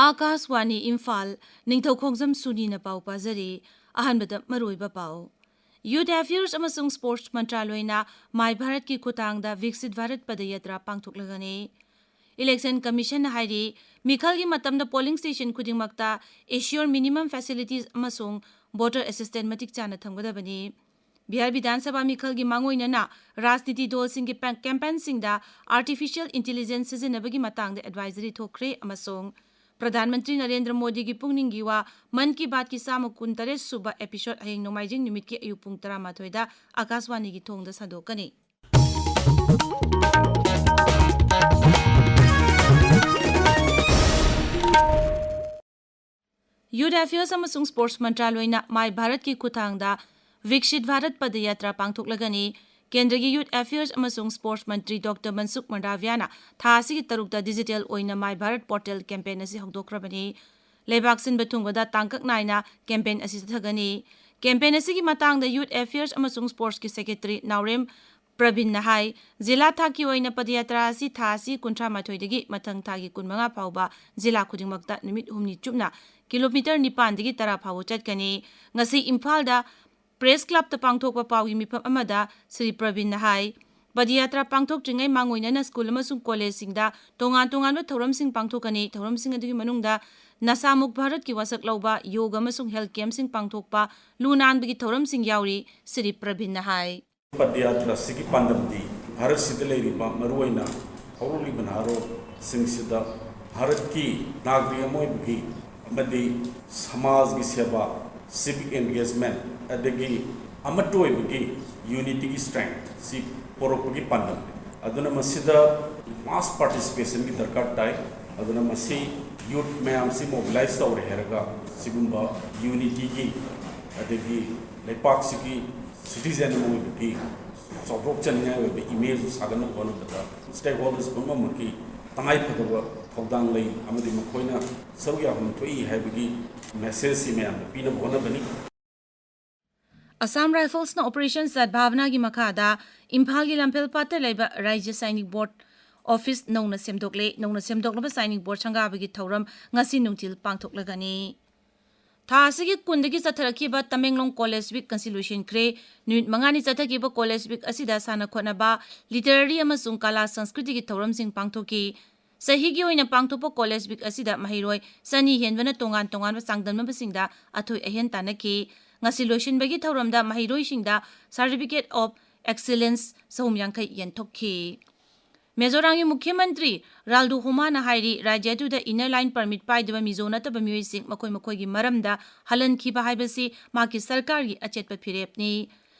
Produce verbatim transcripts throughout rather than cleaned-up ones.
ꯑꯥꯀꯥꯁꯋꯥꯅꯤ ꯏꯝꯐꯥꯜ, ꯅꯤꯡꯊꯧ ꯈꯣꯡꯖꯝ ꯁꯨꯅꯤꯅ ꯄꯥꯎ ꯄꯥꯖꯔꯤ꯫ ꯑꯍꯥꯟꯕꯗ ꯃꯔꯨꯑꯣꯏꯕ ꯄꯥꯎ꯫ Youth Affairs ꯑꯃꯁꯨꯡ Sports ꯃꯟꯇ꯭ꯔꯥꯂꯣꯏꯅ ꯃꯥꯏ ꯚꯥꯔꯠꯀꯤ ꯈꯨꯠꯊꯥꯡꯗ ꯚꯤꯛꯁꯤꯠ ꯚꯥꯔꯠ ꯄꯗꯌꯥꯇ꯭ꯔꯥ ꯄꯥꯡꯊꯣꯛꯂꯒꯅꯤ꯫ Election Commissionꯅ ꯍꯥꯏꯔꯤ, ꯃꯤꯈꯜꯒꯤ ꯃꯇꯝꯗ polling station ꯈꯨꯗꯤꯡꯃꯛꯇ assure minimum facilities ꯑꯃꯁꯨꯡ voter assistance ꯃꯇꯤꯛ ꯆꯥꯅ ꯊꯝꯒꯗꯕꯅꯤ꯫ ꯕꯤꯍꯥꯔ ꯕꯤꯙꯥꯟ ꯁꯚꯥ ꯃꯤꯈꯜꯒꯤ ꯃꯥꯡꯑꯣꯏꯅꯅ ꯔꯥꯖꯅꯤꯇꯤ ꯗꯜꯁꯤꯡꯒꯤ ꯄꯦ-, campaignꯁꯤꯡꯗ artificial intelligence ꯁꯤꯖꯤꯟꯅꯕꯒꯤ ꯃꯇꯥꯡꯗ advisory ꯊꯣꯛꯈ꯭ꯔꯦ ꯑꯃꯁꯨꯡ ꯄ꯭ꯔꯙꯥꯟ ꯃꯟꯇ꯭ꯔꯤ ꯅꯔꯦꯟꯗ꯭ꯔ ꯃꯣꯗꯤꯒꯤ ꯄꯨꯛꯅꯤꯡꯒꯤ ꯋꯥ ꯃꯟ ꯀꯤ ꯕꯥꯠꯀꯤ ꯆꯥꯝꯃ ꯀꯨꯟꯇꯔꯦꯠ ꯁꯨꯕ episode ꯍꯌꯦꯡ ꯅꯣꯡꯃꯥꯏꯖꯤꯡ ꯅꯨꯃꯤꯠꯀꯤ ꯑꯌꯨꯛ ꯄꯨꯡ ꯇꯔꯥꯃꯥꯊꯣꯏꯗ ꯑꯥꯀꯥꯁꯋꯥꯅꯤꯒꯤ ꯊꯣꯡꯗ ꯁꯟꯗꯣꯛꯀꯅꯤ꯫ Youth Affairs ꯑꯃꯁꯨꯡ Sports ꯃꯟꯇ꯭ꯔꯥꯂꯣꯏꯅ ꯃꯥꯏ ꯚꯥꯔꯠꯀꯤ ꯈꯨꯠꯊꯥꯡꯗ ꯚꯤꯛꯁꯤꯠ ꯚꯥꯔꯠ ꯄꯗꯌꯥꯇ꯭ꯔꯥ ꯄꯥꯡꯊꯣꯛꯂꯒꯅꯤ꯫ ꯀꯦꯟꯗ꯭ꯔꯒꯤ Youth Affairs ꯑꯃꯁꯨꯡ Sports ꯃꯟꯇ꯭ꯔꯤ ꯗꯣꯛꯇꯔ ꯃꯟꯁꯨꯈ ꯃꯥꯟꯗꯥꯚꯤꯌꯥꯅ ꯊꯥ ꯑꯁꯤꯒꯤ ꯇꯔꯨꯛꯇ digital ꯑꯣꯏꯅ ꯃꯥꯏ ꯚꯥꯔꯠ portal campaign ꯑꯁꯤ ꯍꯧꯗꯣꯛꯈ꯭ꯔꯕꯅꯤ꯫ ꯂꯩꯕꯥꯛ ꯁꯤꯟꯕ ꯊꯨꯡꯕꯗ ꯇꯥꯡꯀꯛ ꯅꯥꯏꯅ campaign ꯑꯁꯤ ꯆꯠꯊꯒꯅꯤ꯫ Campaign ꯑꯁꯤꯒꯤ ꯃꯇꯥꯡꯗ Youth Affairs ꯑꯃꯁꯨꯡ Sportsꯀꯤ Secretary ꯅꯥꯎꯔꯦꯝ ꯄ꯭ꯔꯕꯤꯟꯅ ꯍꯥꯏ, ꯖꯤꯂꯥ ꯊꯥꯛꯀꯤ ꯑꯣꯏꯅ ꯄꯗꯌꯥꯇ꯭ꯔꯥ ꯑꯁꯤ ꯊꯥ ꯑꯁꯤ ꯀꯨꯟꯊ꯭ꯔꯥ ꯃꯥꯊꯣꯏꯗꯒꯤ ꯃꯊꯪ ꯊꯥꯒꯤ ꯀꯨꯟꯃꯉꯥ ꯐꯥꯎꯕ ꯖꯤꯂꯥ ꯈꯨꯗꯤꯡꯃꯛꯇ ꯅꯨꯃꯤꯠ ꯍꯨꯝꯅꯤ ꯆꯨꯞꯅ kilometre ꯅꯤꯄꯥꯟꯗꯒꯤ ꯇꯔꯥ ꯐꯥꯎꯕ ꯆꯠꯀꯅꯤ꯫ ꯉꯁꯤ ꯏꯝꯐꯥꯜꯗ Press Clubꯇ ꯄꯥꯡꯊꯣꯛꯄ ꯄꯥꯎꯒꯤ ꯃꯤꯐꯝ ꯑꯃꯗ ꯁ꯭ꯔꯤ ꯄ꯭ꯔꯕꯤꯟꯅ ꯍꯥꯏ, ꯄꯗꯌꯥꯇ꯭ꯔꯥ ꯄꯥꯡꯊꯣꯛꯇ꯭ꯔꯤꯉꯩ ꯃꯥꯡꯑꯣꯏꯅꯅ ꯁ꯭ꯀꯨꯜ ꯑꯃꯁꯨꯡ ꯀꯣꯂꯦꯖꯁꯤꯡꯗ ꯇꯣꯉꯥꯟ ꯇꯣꯉꯥꯟꯕ ꯊꯧꯔꯝꯁꯤꯡ ꯄꯥꯡꯊꯣꯛꯀꯅꯤ꯫ ꯊꯧꯔꯝꯁꯤꯡ ꯑꯗꯨꯒꯤ ꯃꯅꯨꯡꯗ ꯅꯁꯥꯃꯨꯛ ꯚꯥꯔꯠꯀꯤ ꯋꯥꯁꯛ ꯂꯧꯕ, ꯌꯣꯒ ꯑꯃꯁꯨꯡ health campꯁꯤꯡ ꯄꯥꯡꯊꯣꯛꯄ, ꯂꯨ ꯅꯥꯟꯕꯒꯤ ꯊꯧꯔꯝꯁꯤꯡ ꯌꯥꯎꯔꯤ, ꯁ꯭ꯔꯤ ꯄ꯭ꯔꯕꯤꯟꯅ ꯍꯥꯏ꯫ ꯄꯗꯌꯥꯇ꯭ꯔꯥ ꯑꯁꯤꯒꯤ ꯄꯥꯟꯗꯝꯗꯤ ꯚꯥꯔꯠꯁꯤꯗ ꯂꯩꯔꯤꯕ ꯃꯔꯨꯑꯣꯏꯅ ꯍꯧꯔꯛꯂꯤꯕ ꯅꯍꯥꯔꯣꯜꯁꯤꯡꯁꯤꯗ ꯚꯥꯔꯠꯀꯤ ꯅꯥꯒꯔꯤꯛ ꯑꯃ ꯑꯣꯏꯕꯒꯤ ꯑꯃꯗꯤ ꯁꯃꯥꯖꯒꯤ ꯁꯦꯕꯥ, civic engagement, ꯑꯗꯒꯤ ꯑꯃꯠꯇ ꯑꯣꯏꯕꯒꯤ unityꯒꯤ strength ꯁꯤ ꯄꯣꯔꯛꯄꯒꯤ ꯄꯥꯟꯗꯝꯅꯤ꯫ ꯑꯗꯨꯅ ꯃꯁꯤꯗ mass participationꯒꯤ ꯗꯔꯀꯥꯔ ꯇꯥꯏ꯫ ꯑꯗꯨꯅ ꯃꯁꯤ youth ꯃꯌꯥꯝꯁꯤ mobilize ꯇꯧꯔꯦ ꯍꯥꯏꯔꯒ ꯁꯤꯒꯨꯝꯕ unityꯒꯤ ꯑꯗꯒꯤ ꯂꯩꯄꯥꯛꯁꯤꯒꯤ citizen ꯑꯃ ꯑꯣꯏꯕꯒꯤ ꯆꯥꯎꯊꯣꯛꯆꯅꯤꯡꯉꯥꯏ ꯑꯣꯏꯕ image ꯁꯥꯒꯠꯅꯕ ꯍꯣꯠꯅꯕꯗ stakeholders ꯄꯨꯝꯅꯃꯛꯀꯤ ꯇꯉꯥꯏꯐꯗꯕ ꯊꯧꯗꯥꯡ ꯂꯩ ꯑꯃꯗꯤ ꯃꯈꯣꯏꯅ ꯁꯔꯨꯛ ꯌꯥꯐꯝ ꯊꯣꯛꯏ ꯍꯥꯏꯕꯒꯤ messageꯁꯤ ꯃꯌꯥꯝꯗ ꯄꯤꯅꯕ ꯍꯣꯠꯅꯕꯅꯤ꯫ Assam Riflesꯅ Operation Sadbhavanaꯒꯤ ꯃꯈꯥꯗ ꯏꯝꯐꯥꯜꯒꯤ ꯂꯝꯐꯦꯜꯄꯥꯠꯇ ꯂꯩꯕ ꯔꯥꯏꯖ꯭ꯌ ꯁꯥꯏꯅꯤꯛ ꯕꯣꯔꯗ ꯑꯣꯐꯤꯁ ꯅꯧꯅ ꯁꯦꯝꯗꯣꯛꯂꯦ꯫ ꯅꯧꯅ ꯁꯦꯝꯗꯣꯛꯂꯕ signing board ꯁꯪꯒꯥꯕꯒꯤ ꯊꯧꯔꯝ ꯉꯁꯤ ꯅꯨꯡꯊꯤꯜ ꯄꯥꯡꯊꯣꯛꯂꯒꯅꯤ꯫ ꯊꯥ ꯑꯁꯤꯒꯤ ꯀꯨꯟꯗꯒꯤ ꯆꯠꯊꯔꯛꯈꯤꯕ ꯇꯃꯦꯡꯂꯣꯡ College Week ꯉꯁꯤ ꯂꯣꯏꯁꯤꯟꯈ꯭ꯔꯦ꯫ ꯅꯨꯃꯤꯠ ꯃꯉꯥꯅꯤ ꯆꯠꯊꯈꯤꯕ College Week ꯑꯁꯤꯗ ꯁꯥꯟꯅ ꯈꯣꯠꯅꯕ, literary ꯑꯃꯁꯨꯡ ꯀꯂꯥ ꯁꯪꯁꯀ꯭ꯔꯤꯇꯤꯒꯤ ꯊꯧꯔꯝꯁꯤꯡ ꯄꯥꯡꯊꯣꯛꯈꯤ꯫ ꯆꯍꯤꯒꯤ ꯑꯣꯏꯅ ꯄꯥꯡꯊꯣꯛꯄ College Week ꯑꯁꯤꯗ ꯃꯍꯩꯔꯣꯏ ꯆꯅꯤ ꯍꯦꯟꯕꯅ ꯇꯣꯉꯥꯟ ꯇꯣꯉꯥꯟꯕ ꯆꯥꯡꯗꯝꯅꯕꯁꯤꯡꯗ ꯑꯊꯣꯏ ꯑꯍꯦꯟ ꯇꯥꯟꯅꯈꯤ꯫ ꯉꯁꯤ ꯂꯣꯏꯁꯤꯟꯕꯒꯤ ꯊꯧꯔꯝꯗ ꯃꯍꯩꯔꯣꯏꯁꯤꯡꯗ Certificate of Excellence ꯆꯍꯨꯝ ꯌꯥꯡꯈꯩ ꯌꯦꯟꯊꯣꯛꯈꯤ꯫ ꯃꯤꯖꯣꯔꯥꯝꯒꯤ ꯃꯨꯈ꯭ꯌ ꯃꯟꯇ꯭ꯔꯤ ꯔꯥꯜꯗꯨ ꯍꯣꯃꯥꯅ ꯍꯥꯏꯔꯤ, ꯔꯥꯖ꯭ꯌ ꯑꯗꯨꯗ inner line permit ꯄꯥꯏꯗꯕ ꯃꯤꯖꯣ ꯅꯠꯇꯕ ꯃꯤꯑꯣꯏꯁꯤꯡ ꯃꯈꯣꯏ ꯃꯈꯣꯏꯒꯤ ꯃꯔꯝꯗ ꯍꯜꯍꯟꯈꯤꯕ ꯍꯥꯏꯕꯁꯤ ꯃꯍꯥꯛꯀꯤ ꯁꯔꯀꯥꯔꯒꯤ ꯑꯆꯦꯠꯄ ꯐꯤꯔꯦꯞꯅꯤ꯫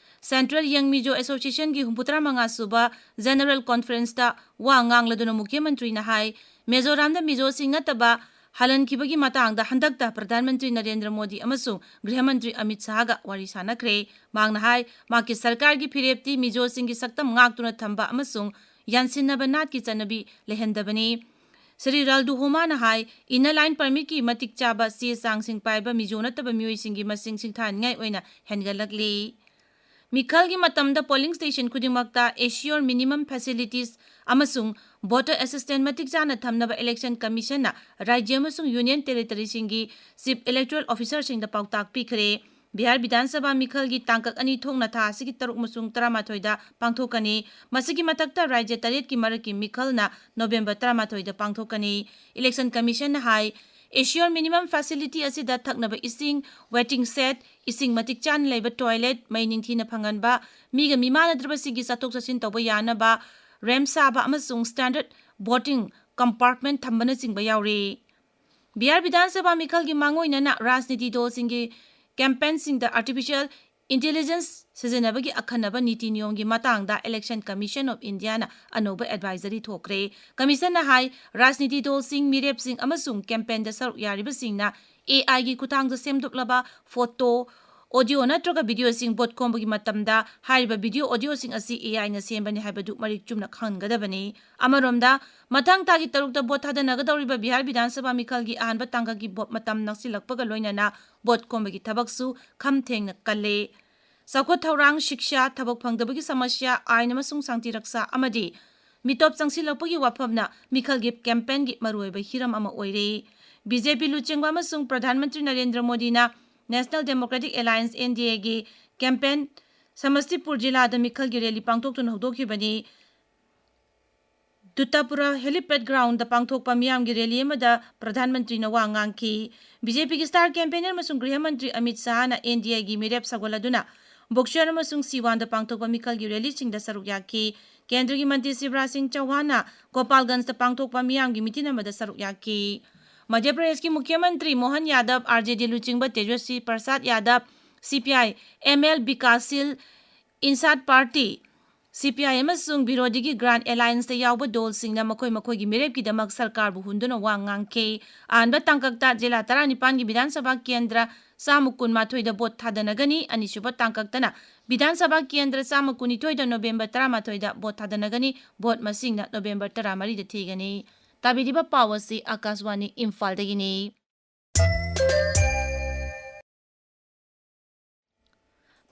Central Young Mizo Associationꯒꯤ ꯍꯨꯝꯐꯨꯇꯔꯥ ꯃꯉꯥ ꯁꯨꯕ General Conferenceꯇ ꯋꯥ ꯉꯥꯡꯂꯗꯨꯅ ꯃꯨꯈ꯭ꯌ ꯃꯟꯇ꯭ꯔꯤꯅ ꯍꯥꯏ, ꯃꯤꯖꯣꯔꯥꯝꯗ ꯃꯤꯖꯣꯁꯤꯡ ꯅꯠꯇꯕ ꯍꯜꯍꯟꯈꯤꯕꯒꯤ ꯃꯇꯥꯡꯗ ꯍꯟꯗꯛꯇ ꯄ꯭ꯔꯙꯥꯟ ꯃꯟꯇ꯭ꯔꯤ ꯅꯔꯦꯟꯗ꯭ꯔ ꯃꯣꯗꯤ ꯑꯃꯁꯨꯡ ꯒ꯭ꯔꯤꯍ ꯃꯟꯇ꯭ꯔꯤ ꯑꯃꯤꯠ ꯁꯥꯍꯒ ꯋꯥꯔꯤ ꯁꯥꯟꯅꯈ꯭ꯔꯦ꯫ ꯃꯍꯥꯛꯅ ꯍꯥꯏ, ꯃꯍꯥꯛꯀꯤ ꯁꯔꯀꯥꯔꯒꯤ ꯐꯤꯔꯦꯞꯇꯤ ꯃꯤꯖꯣꯁꯤꯡꯒꯤ ꯁꯛꯇꯝ ꯉꯥꯛꯇꯨꯅ ꯊꯝꯕ ꯑꯃꯁꯨꯡ ꯌꯥꯟꯁꯤꯟꯅꯕ ꯅꯥꯠꯀꯤ ꯆꯠꯅꯕꯤ ꯂꯩꯍꯟꯗꯕꯅꯤ꯫ ꯁ꯭ꯔꯤ ꯔꯥꯜꯗꯨ ꯍꯣꯃꯥꯅ ꯍꯥꯏ, inner line permitꯀꯤ ꯃꯇꯤꯛ ꯆꯥꯕ ꯆꯦ ꯆꯥꯡꯁꯤꯡ ꯄꯥꯏꯕ ꯃꯤꯖꯣ ꯅꯠꯇꯕ ꯃꯤꯑꯣꯏꯁꯤꯡꯒꯤ ꯃꯁꯤꯡ ꯁꯤꯡꯊꯥꯅꯤꯡꯉꯥꯏ ꯑꯣꯏꯅ ꯍꯦꯟꯒꯠꯂꯛꯂꯤ꯫ ꯃꯤꯈꯜꯒꯤ ꯃꯇꯝꯗ polling station ꯈꯨꯗꯤꯡꯃꯛꯇ assure minimum facilities ꯑꯃꯁꯨꯡ voter assistance ꯃꯇꯤꯛ ꯆꯥꯅ ꯊꯝꯅꯕ Election Commissionꯅ ꯔꯥꯖ꯭ꯌ ꯑꯃꯁꯨꯡ Union Territoryꯁꯤꯡꯒꯤ Chief Electoral Officerꯁꯤꯡꯗ ꯄꯥꯎꯇꯥꯛ ꯄꯤꯈ꯭ꯔꯦ꯫ ꯕꯤꯍꯥꯔ ꯕꯤꯙꯥꯟ ꯁꯚꯥ ꯃꯤꯈꯜꯒꯤ ꯇꯥꯡꯀꯛ ꯑꯅꯤ ꯊꯣꯛꯅ ꯊꯥ ꯑꯁꯤꯒꯤ ꯇꯔꯨꯛ ꯑꯃꯁꯨꯡ ꯇꯔꯥꯃꯥꯊꯣꯏꯗ ꯄꯥꯡꯊꯣꯛꯀꯅꯤ꯫ ꯃꯁꯤꯒꯤ ꯃꯊꯛꯇ ꯔꯥꯖ꯭ꯌ ꯇꯔꯦꯠꯀꯤ ꯃꯔꯛꯀꯤ ꯃꯤꯈꯜꯅ ꯅꯣꯕꯦꯝꯕꯔ ꯇꯔꯥꯃꯥꯊꯣꯏꯗ ꯄꯥꯡꯊꯣꯛꯀꯅꯤ꯫ Election Commissionꯅ ꯍꯥꯏ, assure minimum facility ꯑꯁꯤꯗ ꯊꯛꯅꯕ ꯏꯁꯤꯡ, waiting shed, ꯏꯁꯤꯡ ꯃꯇꯤꯛ ꯆꯥꯅ ꯂꯩꯕ toilet, ꯃꯩ ꯅꯤꯡꯊꯤꯅ ꯐꯪꯍꯟꯕ, ꯃꯤꯒ ꯃꯤꯃꯥꯟꯅꯗ꯭ꯔꯕꯁꯤꯡꯒꯤ ꯆꯠꯊꯣꯛ ꯆꯠꯁꯤꯟ ꯇꯧꯕ ꯌꯥꯅꯕ ramp ꯁꯥꯕ ꯑꯃꯁꯨꯡ standard boarding compartment ꯊꯝꯕꯅꯆꯤꯡꯕ ꯌꯥꯎꯔꯤ꯫ ꯕꯤꯍꯥꯔ ꯕꯤꯙꯥꯟ ꯁꯚꯥ ꯃꯤꯈꯜꯒꯤ ꯃꯥꯡꯑꯣꯏꯅꯅ ꯔꯥꯖꯅꯤꯇꯤ ꯗꯜꯁꯤꯡꯒꯤ campaignꯁꯤꯡꯗ artificial intelligence ꯁꯤꯖꯤꯟꯅꯕꯒꯤ ꯑꯈꯟꯅꯕ ꯅꯤꯇꯤ ꯅꯤꯌꯣꯝꯒꯤ ꯃꯇꯥꯡꯗ Election Commission of Indiaꯅ ꯑꯅꯧꯕ advisory ꯊꯣꯛꯈ꯭ꯔꯦ꯫ Commissionꯅ ꯍꯥꯏ, ꯔꯥꯖꯅꯤꯇꯤ ꯗꯜꯁꯤꯡ, ꯃꯤꯔꯦꯞꯁꯤꯡ ꯑꯃꯁꯨꯡ campaignꯗ ꯁꯔꯨꯛ ꯌꯥꯔꯤꯕꯁꯤꯡꯅ AIꯒꯤ ꯈꯨꯠꯊꯥꯡꯗ ꯁꯦꯝꯗꯣꯛꯂꯕ photo, audio ꯅꯠꯇ꯭ꯔꯒ videoꯁꯤꯡ vote ꯈꯣꯝꯕꯒꯤ ꯃꯇꯝꯗ ꯍꯥꯏꯔꯤꯕ video, audioꯁꯤꯡ ꯑꯁꯤ AIꯅ ꯁꯦꯝꯕꯅꯤ ꯍꯥꯏꯕꯗꯨ ꯃꯔꯤꯛ ꯆꯨꯝꯅ ꯈꯪꯍꯟꯒꯗꯕꯅꯤ꯫ ꯑꯃꯔꯣꯝꯗ, ꯃꯊꯪ ꯊꯥꯒꯤ ꯇꯔꯨꯛꯇ vote ꯊꯥꯗꯅꯒꯗꯧꯔꯤꯕ ꯕꯤꯍꯥꯔ ꯕꯤꯙꯥꯟ ꯁꯚꯥ ꯃꯤꯈꯜꯒꯤ ꯑꯍꯥꯟꯕ ꯇꯥꯡꯀꯛꯀꯤ vote ꯃꯇꯝ ꯅꯛꯁꯤꯜꯂꯛꯄꯒ ꯂꯣꯏꯅꯅ vote ꯈꯣꯝꯕꯒꯤ ꯊꯕꯛꯁꯨ ꯈꯝ ꯊꯦꯡꯅ ꯀꯜꯂꯦ꯫ ꯆꯥꯎꯈꯠ ꯊꯧꯔꯥꯡ, ꯁꯤꯛꯁꯥ, ꯊꯕꯛ ꯐꯪꯗꯕꯒꯤ ꯁꯃꯁ꯭ꯌꯥ, ꯑꯥꯏꯟ ꯑꯃꯁꯨꯡ ꯁꯥꯟꯇꯤ ꯔꯛꯁꯥ ꯑꯃꯗꯤ ꯃꯤꯇꯣꯞ ꯆꯪꯁꯤꯜꯂꯛꯄꯒꯤ ꯋꯥꯐꯝꯅ ꯃꯤꯈꯜꯒꯤ ꯀꯦꯝꯄꯦꯟꯒꯤ ꯃꯔꯨꯑꯣꯏꯕ ꯍꯤꯔꯝ ꯑꯃ ꯑꯣꯏꯔꯤ꯫ ꯕꯤ ꯖꯦ ꯄꯤ ꯂꯨꯆꯤꯡꯕ ꯑꯃꯁꯨꯡ ꯄ꯭ꯔꯙꯥꯟ ꯃꯟꯇ꯭ꯔꯤ ꯅꯔꯦꯟꯗ꯭ꯔ ꯃꯣꯗꯤꯅ National Democratic Alliance, N D A ꯒꯤ ꯀꯦꯝꯄꯦꯟ ꯁꯃꯁꯇꯤꯄꯨꯔ ꯖꯤꯂꯥꯗ ꯃꯤꯈꯜꯒꯤ ꯔꯦꯂꯤ ꯄꯥꯡꯊꯣꯛꯇꯨꯅ ꯍꯧꯗꯣꯛꯈꯤꯕꯅꯤ꯫ ꯗꯨꯇꯥꯄꯨꯔꯥ helipad ground ꯗ ꯄꯥꯡꯊꯣꯛꯄ ꯃꯤꯌꯥꯝꯒꯤ ꯔꯦꯂꯤ ꯑꯃꯗ ꯄ꯭ꯔꯙꯥꯟ ꯃꯟꯇ꯭ꯔꯤꯅ ꯋꯥ ꯉꯥꯡꯈꯤ꯫ ꯕꯤ ꯖꯦ ꯄꯤꯒꯤ star campaigner ꯑꯃꯁꯨꯡ ꯒ꯭ꯔꯤꯍ ꯃꯟꯇ꯭ꯔꯤ ꯑꯃꯤꯠ ꯁꯍꯥꯅ N D A ꯒꯤ ꯃꯤꯔꯦꯞ ꯁꯧꯒꯠꯂꯗꯨꯅ ꯕꯣꯛꯁꯔ ꯑꯃꯁꯨꯡ ꯁꯤꯋꯥꯟꯗ ꯄꯥꯡꯊꯣꯛꯄ ꯃꯤꯈꯜꯒꯤ ꯔꯦꯂꯤꯁꯤꯡꯗ ꯁꯔꯨꯛ ꯌꯥꯈꯤ꯫ ꯀꯦꯟꯗ꯭ꯔꯒꯤ ꯃꯟꯇ꯭ꯔꯤ ꯁꯤꯕꯔꯥꯖ ꯁꯤꯡ ꯆꯧꯍꯥꯟꯅ ꯒꯣꯄꯥꯜꯒꯟꯖꯗ ꯄꯥꯡꯊꯣꯛꯄ ꯃꯤꯌꯥꯝꯒꯤ ꯃꯤꯇꯤꯟ ꯑꯃꯗ ꯁꯔꯨꯛ ꯌꯥꯈꯤ꯫ ꯃꯙ꯭ꯌ ꯄ꯭ꯔꯗꯦꯁꯀꯤ ꯃꯨꯈ꯭ꯌ ꯃꯟꯇ꯭ꯔꯤ ꯃꯣꯍꯟ ꯌꯥꯗꯕ, ꯑꯥꯔ ꯖꯦ ꯗꯤ ꯂꯨꯆꯤꯡꯕ ꯇꯦꯖꯁ꯭ꯔꯤ Prasad Yadav, C P I M L, Vikassheel Insaan party, C P ꯑꯥꯏ ꯑꯃꯁꯨꯡ ꯕꯤꯔꯣꯙꯤꯒꯤ Grand Alliance ꯇ ꯌꯥꯎꯕ ꯗꯣꯜꯁꯤꯡꯅ ꯃꯈꯣꯏ ꯃꯈꯣꯏꯒꯤ ꯃꯤꯔꯦꯞꯀꯤꯗꯃꯛ ꯁꯔꯀꯥꯔꯕꯨ ꯍꯨꯟꯗꯨꯅ ꯋꯥ ꯉꯥꯡꯈꯤ꯫ ꯑꯍꯥꯟꯕ ꯇꯥꯡꯀꯛꯇ ꯖꯤꯂꯥ ꯇꯔꯥꯅꯤꯄꯥꯟꯒꯤ ꯕꯤꯙꯥꯟ ꯁꯚꯥ ꯀꯦꯟꯗ꯭ꯔ ꯆꯥꯝꯃ ꯀꯨꯟꯃꯥꯊꯣꯏꯗ ꯚꯣꯠ ꯊꯥꯗꯅꯒꯅꯤ꯫ ꯑꯅꯤꯁꯨꯕ ꯇꯥꯡꯀꯛꯇꯅ ꯕꯤꯙꯥꯟ ꯁꯚꯥ ꯀꯦꯟꯗ꯭ꯔ ꯆꯥꯝꯃ ꯀꯨꯟꯅꯤꯊꯣꯏꯗ ꯅꯣꯕꯦꯝꯕꯔ ꯇꯔꯥꯃꯥꯊꯣꯏꯗ ꯚꯣꯠ ꯊꯥꯗꯅꯒꯅꯤ꯫ ꯚꯣꯠ ꯃꯁꯤꯡꯅ ꯅꯣꯕꯦꯝꯕꯔ ꯇꯔꯥꯃꯔꯤꯗ ꯊꯤꯒꯅꯤ꯫ ꯇꯥꯕꯤꯔꯤꯕ ꯄꯥꯎ ꯑꯁꯤ ꯑꯥꯀꯥꯁꯕꯥꯅꯤ ꯏꯝꯐꯥꯜꯗꯒꯤꯅꯤ꯫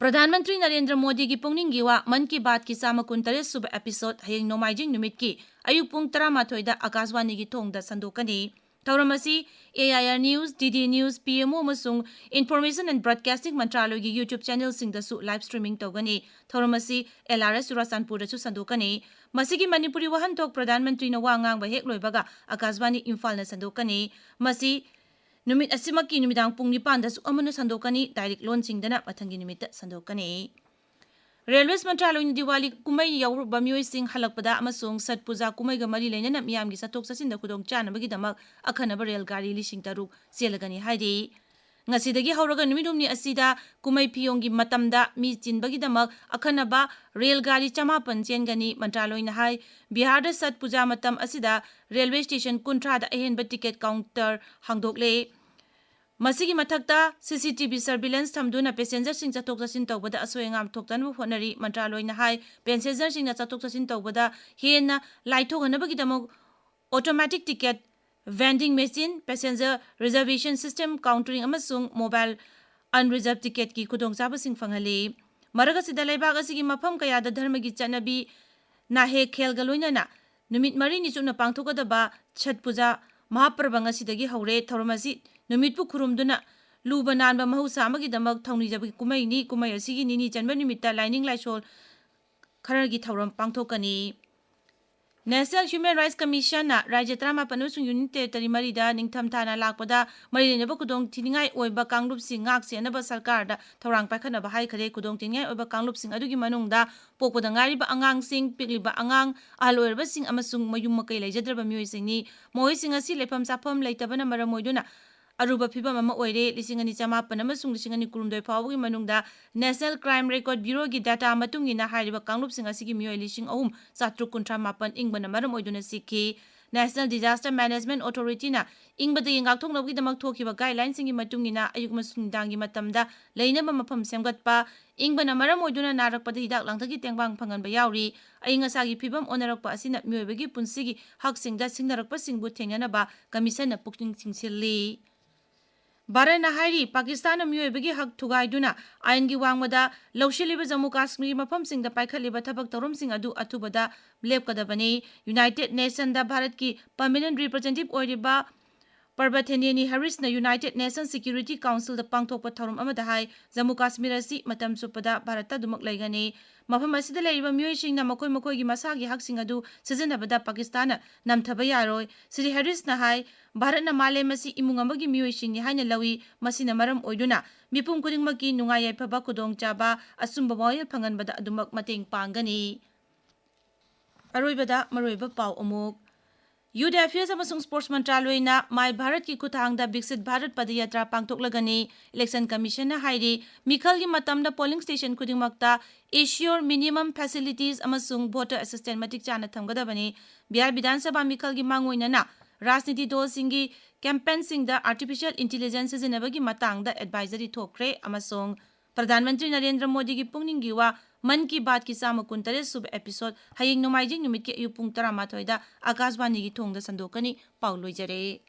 ꯄ꯭ꯔꯙꯥꯟ ꯃꯟꯇ꯭ꯔꯤ ꯅꯔꯦꯟꯗ꯭ꯔ ꯃꯣꯗꯤꯒꯤ ꯄꯨꯛꯅꯤꯡꯒꯤ ꯋꯥ ꯃꯟ ꯀꯤ ꯕꯥꯠꯀꯤ ꯆꯥꯝꯃ ꯀꯨꯟꯇꯔꯦꯠ ꯁꯨꯕ episode ꯍꯌꯦꯡ ꯅꯣꯡꯃꯥꯏꯖꯤꯡ ꯅꯨꯃꯤꯠꯀꯤ ꯑꯌꯨꯛ ꯄꯨꯡ ꯇꯔꯥꯃꯥꯊꯣꯏꯗ ꯑꯥꯀꯥꯁꯕꯥꯅꯤꯒꯤ ꯊꯣꯡꯗ ꯁꯟꯗꯣꯛꯀꯅꯤ꯫ ꯊꯧꯔꯝ ꯑꯁꯤ A I R News, D D News, P M O ꯑꯃꯁꯨꯡ Information and Broadcasting ꯃꯟꯇ꯭ꯔꯥꯂꯣꯏꯒꯤ YouTube channelꯁꯤꯡꯗꯁꯨ live streaming ꯇꯧꯒꯅꯤ꯫ ꯊꯧꯔꯝ ꯑꯁꯤ L R S ꯆꯨꯔꯥꯆꯥꯟꯄꯨꯔꯗꯁꯨ ꯁꯟꯗꯣꯛꯀꯅꯤ꯫ ꯃꯁꯤꯒꯤ ꯃꯅꯤꯄꯨꯔꯤ ꯋꯥꯍꯟꯊꯣꯛ ꯄ꯭ꯔꯙꯥꯟ ꯃꯟꯇ꯭ꯔꯤꯅ ꯋꯥ ꯉꯥꯡꯕ ꯍꯦꯛ ꯂꯣꯏꯕꯒ ꯑꯥꯀꯥꯁꯕꯥꯅꯤ ꯏꯝꯐꯥꯜꯅ ꯁꯟꯗꯣꯛꯀꯅꯤ꯫ ꯃꯁꯤ ꯅꯨꯃꯤꯠ ꯑꯁꯤꯃꯛꯀꯤ ꯅꯨꯃꯤꯗꯥꯡ ꯄꯨꯡ ꯅꯤꯄꯥꯟꯗꯁꯨ ꯑꯃꯨꯛ ꯍꯟꯅ ꯁꯟꯗꯣꯛꯀꯅꯤ꯫ Direct ꯂꯣꯟꯁꯤꯡꯗꯅ ꯃꯊꯪꯒꯤ ꯅꯨꯃꯤꯠꯇ ꯁꯟꯗꯣꯛꯀꯅꯤ꯫ Railways ꯃꯟꯇ꯭ꯔꯥꯂꯣꯏꯅ ꯗꯤꯋꯥꯂꯤ ꯀꯨꯝꯍꯩ ꯌꯥꯎꯔꯨꯕ ꯃꯤꯑꯣꯏꯁꯤꯡ ꯍꯜꯂꯛꯄꯗ ꯑꯃꯁꯨꯡ ꯁꯠ ꯄꯨꯖꯥ ꯀꯨꯝꯍꯩꯒ ꯃꯔꯤ ꯂꯩꯅꯅ ꯃꯤꯌꯥꯝꯒꯤ ꯆꯠꯊꯣꯛ ꯆꯠꯁꯤꯟꯗ ꯈꯨꯗꯣꯡꯆꯥꯅꯕꯒꯤꯗꯃꯛ ꯑꯈꯟꯅꯕ ꯔꯦꯜ ꯒꯥꯔꯤ ꯂꯤꯁꯤꯡ ꯇꯔꯨꯛ ꯆꯦꯜꯂꯒꯅꯤ ꯍꯥꯏꯔꯤ꯫ ꯉꯁꯤꯗꯒꯤ ꯍꯧꯔꯒ ꯅꯨꯃꯤꯠ ꯍꯨꯝꯅꯤ ꯑꯁꯤꯗ ꯀꯨꯝꯍꯩ ꯐꯤꯌꯣꯡꯒꯤ ꯃꯇꯝꯗ ꯃꯤ ꯆꯤꯟꯕꯒꯤꯗꯃꯛ ꯑꯈꯟꯅꯕ ꯔꯦꯜ ꯒꯥꯔꯤ ꯆꯃꯥꯄꯟ ꯆꯦꯟꯒꯅꯤ꯫ ꯃꯟꯇ꯭ꯔꯥꯂꯣꯏꯅ ꯍꯥꯏ, ꯕꯤꯍꯥꯔꯗ ꯁꯠ ꯄꯨꯖꯥ ꯃꯇꯝ ꯑꯁꯤꯗ railway station ꯀꯨꯟꯊ꯭ꯔꯥꯗ ꯑꯍꯦꯟꯕ ticket counter ꯍꯥꯡꯗꯣꯛꯂꯦ꯫ ꯃꯁꯤꯒꯤ ꯃꯊꯛꯇ C C T V surveillance ꯊꯝꯗꯨꯅ passengerꯁꯤꯡ ꯆꯠꯊꯣꯛ ꯆꯠꯁꯤꯟ ꯇꯧꯕꯗ ꯑꯁꯣꯏ ꯑꯉꯥꯝ ꯊꯣꯛꯇꯅꯕ ꯍꯣꯠꯅꯔꯤ꯫ ꯃꯟꯇ꯭ꯔꯥꯂꯣꯏꯅ ꯍꯥꯏ, passengerꯁꯤꯡꯅ ꯆꯠꯊꯣꯛ ꯆꯠꯁꯤꯟ ꯇꯧꯕꯗ ꯍꯦꯟꯅ ꯂꯥꯏꯊꯣꯛꯍꯟꯅꯕꯒꯤꯗꯃꯛ automatic ticket vending machine, passenger reservation system, countering ꯑꯃꯁꯨꯡ mobile unreserved ticketꯀꯤ ꯈꯨꯗꯣꯡꯆꯥꯕꯁꯤꯡ ꯐꯪꯍꯜꯂꯤ꯫ ꯃꯔꯛ ꯑꯁꯤꯗ ꯂꯩꯕꯥꯛ ꯑꯁꯤꯒꯤ ꯃꯐꯝ ꯀꯌꯥꯗ ꯙꯔꯃꯒꯤ ꯆꯠꯅꯕꯤ ꯅꯥꯍꯦ ꯈꯦꯜꯒ ꯂꯣꯏꯅꯅ ꯅꯨꯃꯤꯠ ꯃꯔꯤꯅꯤ ꯆꯨꯞꯅ ꯄꯥꯡꯊꯣꯛꯀꯗꯕ ꯁꯠ ꯄꯨꯖꯥ ꯃꯍꯥꯄ꯭ꯔꯕꯪ ꯑꯁꯤꯗꯒꯤ ꯍꯧꯔꯦ꯫ ꯊꯧꯔꯝ ꯑꯁꯤ ꯅꯨꯃꯤꯠꯄꯨ ꯈꯨꯔꯨꯝꯗꯨꯅ ꯂꯨꯕ ꯅꯥꯟꯕ ꯃꯍꯧꯁꯥ ꯑꯃꯒꯤꯗꯃꯛ ꯊꯧꯅꯤꯖꯕꯒꯤ ꯀꯨꯝꯍꯩꯅꯤ꯫ ꯀꯨꯝꯍꯩ ꯑꯁꯤꯒꯤ ꯅꯤꯅꯤ ꯆꯟꯕ ꯅꯨꯃꯤꯠꯇ ꯂꯥꯏꯅꯤꯡ ꯂꯥꯏꯁꯣꯜ ꯈꯔꯒꯤ ꯊꯧꯔꯝ ꯄꯥꯡꯊꯣꯛꯀꯅꯤ꯫ National Human Rights Commission ꯅ ꯔꯥꯖ꯭ꯌ ꯇꯔꯥꯃꯥꯄꯟ ꯑꯃꯁꯨꯡ Union Territory ꯃꯔꯤꯗ ꯅꯤꯡꯊꯝꯊꯥꯅ ꯂꯥꯛꯄꯗ ꯃꯔꯤ ꯂꯩꯅꯕ ꯈꯨꯗꯣꯡ ꯊꯤꯅꯤꯡꯉꯥꯏ ꯑꯣꯏꯕ ꯀꯥꯡꯂꯨꯞꯁꯤꯡ ꯉꯥꯛ ꯁꯦꯟꯅꯕ ꯁꯔꯀꯥꯔꯗ ꯊꯧꯔꯥꯡ ꯄꯥꯏꯈꯠꯅꯕ ꯍꯥꯏꯈꯔꯦ꯫ ꯈꯨꯗꯣꯡ ꯊꯤꯅꯤꯡꯉꯥꯏ ꯑꯣꯏꯕ ꯀꯥꯡꯂꯨꯞꯁꯤꯡ ꯑꯗꯨꯒꯤ ꯃꯅꯨꯡꯗ ꯄꯣꯛꯄꯗ ꯉꯥꯏꯔꯤꯕ ꯑꯉꯥꯡꯁꯤꯡ, ꯄꯤꯛꯂꯤꯕ ꯑꯉꯥꯡ, ꯑꯍꯜ ꯑꯣꯏꯔꯕꯁꯤꯡ ꯑꯃꯁꯨꯡ ꯃꯌꯨꯝ ꯃꯀꯩ ꯂꯩꯖꯗ꯭ꯔꯕ ꯃꯤꯑꯣꯏꯁꯤꯡꯅꯤ꯫ ꯃꯈꯣꯏꯁꯤꯡ ꯑꯁꯤ ꯂꯩꯐꯝ ꯆꯥꯐꯝ ꯂꯩꯇꯕꯅ ꯃꯔꯝ ꯑꯣꯏꯗꯨꯅ ꯑꯔꯨꯕ ꯐꯤꯚꯝ ꯑꯃ ꯑꯣꯏꯔꯦ꯫ ꯂꯤꯁꯤꯡ ꯑꯅꯤ ꯆꯃꯥꯄꯟ ꯑꯃꯁꯨꯡ ꯂꯤꯁꯤꯡ ꯑꯅꯤ ꯀꯨꯟꯍꯨꯝꯗꯣꯏ ꯐꯥꯎꯕꯒꯤ ꯃꯅꯨꯡꯗ National Crime Record Bureau ꯒꯤ data ꯃꯇꯨꯡ ꯏꯟꯅ ꯍꯥꯏꯔꯤꯕ ꯀꯥꯡꯂꯨꯞꯁꯤꯡ ꯑꯁꯤꯒꯤ ꯃꯤꯑꯣꯏ ꯂꯤꯁꯤꯡ ꯑꯍꯨꯝ ꯆꯥꯇ꯭ꯔꯨꯛ ꯀꯨꯟꯊ꯭ꯔꯥ ꯃꯥꯄꯟ ꯏꯪꯕꯅ ꯃꯔꯝ ꯑꯣꯏꯗꯨꯅ ꯁꯤꯈꯤ꯫ National Disaster Management Authority ꯅ ꯏꯪꯕꯗꯒꯤ ꯉꯥꯛꯊꯣꯛꯅꯕꯒꯤꯗꯃꯛ ꯊꯣꯛꯈꯤꯕ guideline ꯁꯤꯡꯒꯤ ꯃꯇꯨꯡ ꯏꯟꯅ ꯑꯌꯨꯛ ꯑꯃꯁꯨꯡ ꯅꯨꯡꯗꯥꯡꯒꯤ ꯃꯇꯝꯗ ꯂꯩꯅꯕ ꯃꯐꯝ ꯁꯦꯝꯒꯠꯄ, ꯏꯪꯕꯅ ꯃꯔꯝ ꯑꯣꯏꯗꯨꯅ ꯅꯥꯔꯛꯄꯗ ꯍꯤꯗꯥꯛ ꯂꯥꯡꯊꯛꯀꯤ ꯇꯦꯡꯕꯥꯡ ꯐꯪꯍꯟꯕ ꯌꯥꯎꯔꯤ꯫ ꯑꯏꯪ ꯑꯁꯥꯒꯤ ꯐꯤꯚꯝ ꯑꯣꯟꯅꯔꯛꯄ ꯑꯁꯤꯅ ꯃꯤꯑꯣꯏꯕꯒꯤ ꯄꯨꯟꯁꯤꯒꯤ ꯍꯛꯁꯤꯡꯗ ꯁꯤꯡꯅꯔꯛꯄꯁꯤꯡꯕꯨ ꯊꯦꯡꯅꯅꯕ commission ꯅ ꯄꯨꯛꯅꯤꯡ ꯆꯤꯡꯁꯤꯜꯂꯤ꯫ ꯚꯥꯔꯠꯅ ꯍꯥꯏꯔꯤ, ꯄꯥꯀꯤꯁꯇꯥꯟꯅ ꯃꯤꯑꯣꯏꯕꯒꯤ ꯍꯛ ꯊꯨꯒꯥꯏꯗꯨꯅ ꯑꯥꯏꯟꯒꯤ ꯋꯥꯡꯃꯗ ꯂꯧꯁꯤꯜꯂꯤꯕ ꯖꯝꯃꯨ ꯀꯥꯁꯃꯤꯔꯒꯤ ꯃꯐꯝꯁꯤꯡꯗ ꯄꯥꯏꯈꯠꯂꯤꯕ ꯊꯕꯛ ꯊꯧꯔꯝꯁꯤꯡ ꯑꯗꯨ ꯑꯊꯨꯕꯗ ꯂꯦꯞꯀꯗꯕꯅꯤ꯫ United Nation ꯗ ꯚꯥꯔꯠꯀꯤ permanent representative ꯑꯣꯏꯔꯤꯕ ꯄꯔꯕꯊꯦꯅꯦꯅꯤ ꯍꯔꯤꯁꯅ United Nation Security Council ꯗ ꯄꯥꯡꯊꯣꯛꯄ ꯊꯧꯔꯝ ꯑꯃꯗ ꯍꯥꯏ, ꯖꯝꯃꯨ ꯀꯥꯁꯃꯤꯔ ꯑꯁꯤ ꯃꯇꯝ ꯆꯨꯞꯄꯗ ꯚꯥꯔꯠꯇ ꯑꯗꯨꯃꯛ ꯂꯩꯒꯅꯤ꯫ ꯃꯐꯝ ꯑꯁꯤꯗ ꯂꯩꯔꯤꯕ ꯃꯤꯑꯣꯏꯁꯤꯡꯅ ꯃꯈꯣꯏ ꯃꯈꯣꯏꯒꯤ ꯃꯁꯥꯒꯤ ꯍꯛꯁꯤꯡ ꯑꯗꯨ ꯁꯤꯖꯤꯟꯅꯕꯗ ꯄꯥꯀꯤꯁꯇꯥꯟꯅ ꯅꯝꯊꯕ ꯌꯥꯔꯣꯏ꯫ ꯁ꯭ꯔꯤ ꯍꯔꯤꯁꯅ ꯍꯥꯏ, ꯚꯥꯔꯠꯅ ꯃꯥꯂꯦꯝ ꯑꯁꯤ ꯏꯃꯨꯡ ꯑꯃꯒꯤ ꯃꯤꯑꯣꯏꯁꯤꯡꯅꯤ ꯍꯥꯏꯅ ꯂꯧꯏ꯫ ꯃꯁꯤꯅ ꯃꯔꯝ ꯑꯣꯏꯗꯨꯅ ꯃꯤꯄꯨꯝ ꯈꯨꯗꯤꯡꯃꯛꯀꯤ ꯅꯨꯡꯉꯥꯏ ꯌꯥꯏꯐꯕ, ꯈꯨꯗꯣꯡꯆꯥꯕ, ꯑꯆꯨꯝꯕ ꯋꯥꯌꯦꯜ ꯐꯪꯍꯟꯕꯗ ꯑꯗꯨꯃꯛ ꯃꯇꯦꯡ ꯄꯥꯡꯒꯅꯤ꯫ ꯑꯔꯣꯏꯕꯗ ꯃꯔꯨꯑꯣꯏꯕ ꯄꯥꯎ ꯑꯃꯨꯛ꯫ Youth Affairs ꯑꯃꯁꯨꯡ Sports ꯃꯟꯇ꯭ꯔꯥꯂꯣꯏꯅ ꯃꯥꯏ ꯚꯥꯔꯠꯀꯤ ꯈꯨꯠꯊꯥꯡꯗ ꯕꯤꯛꯁꯤꯠ ꯚꯥꯔꯠ ꯄꯗꯌꯥꯇ꯭ꯔꯥ ꯄꯥꯡꯊꯣꯛꯂꯒꯅꯤ꯫ Election Commission ꯅ ꯍꯥꯏꯔꯤ, ꯃꯤꯈꯜꯒꯤ ꯃꯇꯝꯗ polling station ꯈꯨꯗꯤꯡꯃꯛꯇ assure minimum facilities ꯑꯃꯁꯨꯡ voter assistance ꯃꯇꯤꯛ ꯆꯥꯅ ꯊꯝꯒꯗꯕꯅꯤ꯫ ꯕꯤꯍꯥꯔ ꯕꯤꯙꯥꯟ ꯁꯚꯥ ꯃꯤꯈꯜꯒꯤ ꯃꯥꯡꯑꯣꯏꯅꯅ ꯔꯥꯖꯅꯤꯇꯤ ꯗꯜꯁꯤꯡꯒꯤ campaign ꯁꯤꯡꯗ artificial intelligence ꯁꯤꯖꯤꯟꯅꯕꯒꯤ ꯃꯇꯥꯡꯗ advisory ꯊꯣꯛꯈ꯭ꯔꯦ ꯑꯃꯁꯨꯡ ꯄ꯭ꯔꯙꯥꯟ ꯃꯟꯇ꯭ꯔꯤ ꯅꯔꯦꯟꯗ꯭ꯔ ꯃꯣꯗꯤꯒꯤ ꯄꯨꯛꯅꯤꯡꯒꯤ ꯋꯥ ꯃꯟ ꯀꯤ ꯕꯥꯠꯀꯤ ꯆꯥꯝꯃ ꯀꯨꯟꯇꯔꯦꯠ ꯁꯨꯕ episode ꯍꯌꯦꯡ ꯅꯣꯡꯃꯥꯏꯖꯤꯡ ꯅꯨꯃꯤꯠꯀꯤ ꯑꯌꯨꯛ ꯄꯨꯡ ꯇꯔꯥꯃꯥꯊꯣꯏꯗ ꯑꯀꯥꯁꯕꯥꯅꯤꯒꯤ ꯊꯣꯡꯗ ꯁꯟꯗꯣꯛꯀꯅꯤ꯫ ꯄꯥꯎ ꯂꯣꯏꯖꯔꯦ꯫